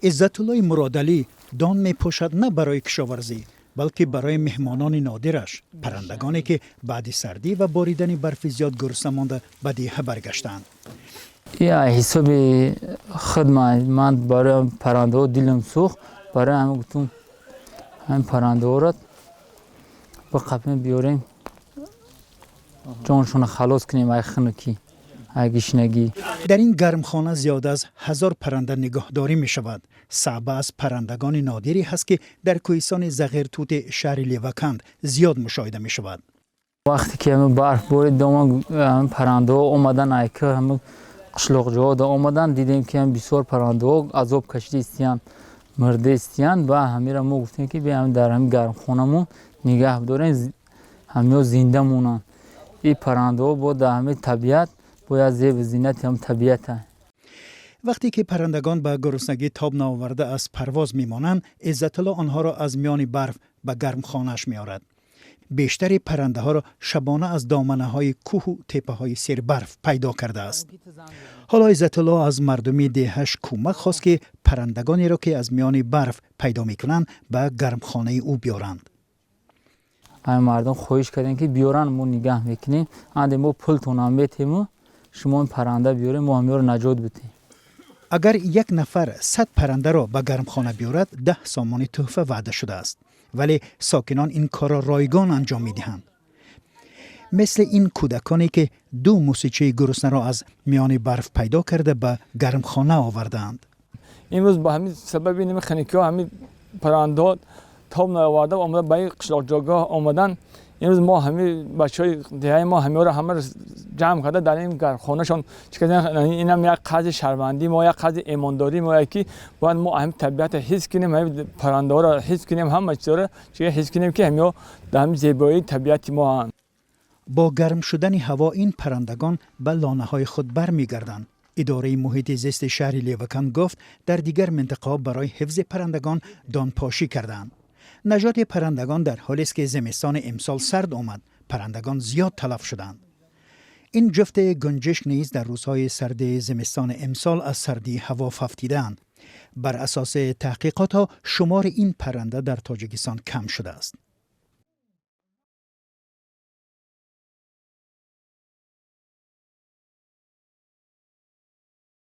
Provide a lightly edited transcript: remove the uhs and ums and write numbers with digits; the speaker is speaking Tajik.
Иззатуллои Муродалӣ дон мепошад на барои кишоварзӣ, балки барои меҳмонони нодираш, паррандагоне, ки баъди сардӣ ва боридани барфи зиёд гурусна монда ба деҳа баргаштаанд. Я ҳисоби худ ман барои паррандаҳо дилам сӯхт. Барои ҳамин гуфтум, ҳамин паррандаҳоро биқапем, биёрем, ҷоншонро халос кунем ай хунукӣ, ай гишнагӣ. Дар ин гармхона зиёда аз 1000 парранда нигоҳдорӣ мешавад. Саъба аз паррандагони нодире ҳаст, ки дар кӯҳистони Зағиртути шаҳри Леваканд зиёд мушоҳида мешавад. Вақте ки ҳамин барф борид, ҳамин паррандаҳо омадан, айка ҳамин қишлоқҷоҳо омадан, дидем, ки ҳам бисёр паррандаҳо азоб кашида истиянд, мурда истиянд. Ва ҳамира мо гуфтем, ки биям, дар ҳамин гармхонамон нигаҳ дорем, ҳамиҳо зинда монанд. Ин паррандаҳо бо дар ҳамин табиат бояд зебу зинати ҳам табиата. Вақте ки паррандагон ба гуруснагӣ тоб наоварда аз парвоз мемонанд, Иззатулло онҳоро аз миёни барф ба гармхонааш меорад. Бештари паррандаҳоро шабона аз доманаҳои кӯҳу теппаҳои сербарф пайдо кардааст. Ҳоло Иззатулло аз мардуми деҳаш кӯмак хост, ки паррандагонеро, ки аз миёни барф пайдо мекунанд, ба гармхонаи ӯ биёранд. Ҳамин мардум хоҳиш кардем, ки биёранд, мо нигаҳ мекунем. Анде мо пултонам метему, шумо ин парранда биёрем, мо ҳамиёро наҷот бидем. Агар як нафар 100 паррандаро ба гармхона биёрад, 10 сомонӣ тӯҳфа ваъда шудааст. Вале сокинон ин корро ройгон анҷом медиҳанд, мисли ин кӯдаконе, ки ду мусичаи гуруснаро аз миёни барф пайдо карда, ба гармхона овардаанд. Имрӯз ба ҳамин сабаби ними хунукиҳо ҳамин паррандаҳо тоб наоварда омада, ба ин қишлоқҷойгоҳ омадан. Имрӯз мо, ҳамин бачаҳои деҳаи мо, ҳамиҳоро ҳамаро ҷамъ карда, дар ин гармхонашон. Инам як қарзи шаҳрвандии мо, як қарзи имондории мо, ки бояд мо ҳамин табиатро ҳифз кунем, ҳамин паррандаҳоро ҳифз кунем, ҳама чизҳоро ҳифз кунем, ки ҳамиҳо дар ҳамин зебоии табиати мо ҳанд. Бо гарм шудани ҳаво ин паррандагон ба лонаҳои худ бармегарданд. Идораи муҳити зисти шаҳри Леваканд гуфт, дар дигар минтақаҳо барои ҳифзи паррандагон донпошӣ кардаанд. Наҷоти паррандагон дар ҳолест, ки зимистони имсол сард омад, паррандагон зиёд талаф шуданд. Ин ҷуфти гунҷишк низ дар рӯзҳои сарди зимистони имсол аз сардии ҳаво фавтидаанд. Бар асоси таҳқиқотҳо, шумори ин парранда дар Тоҷикистон кам шудааст.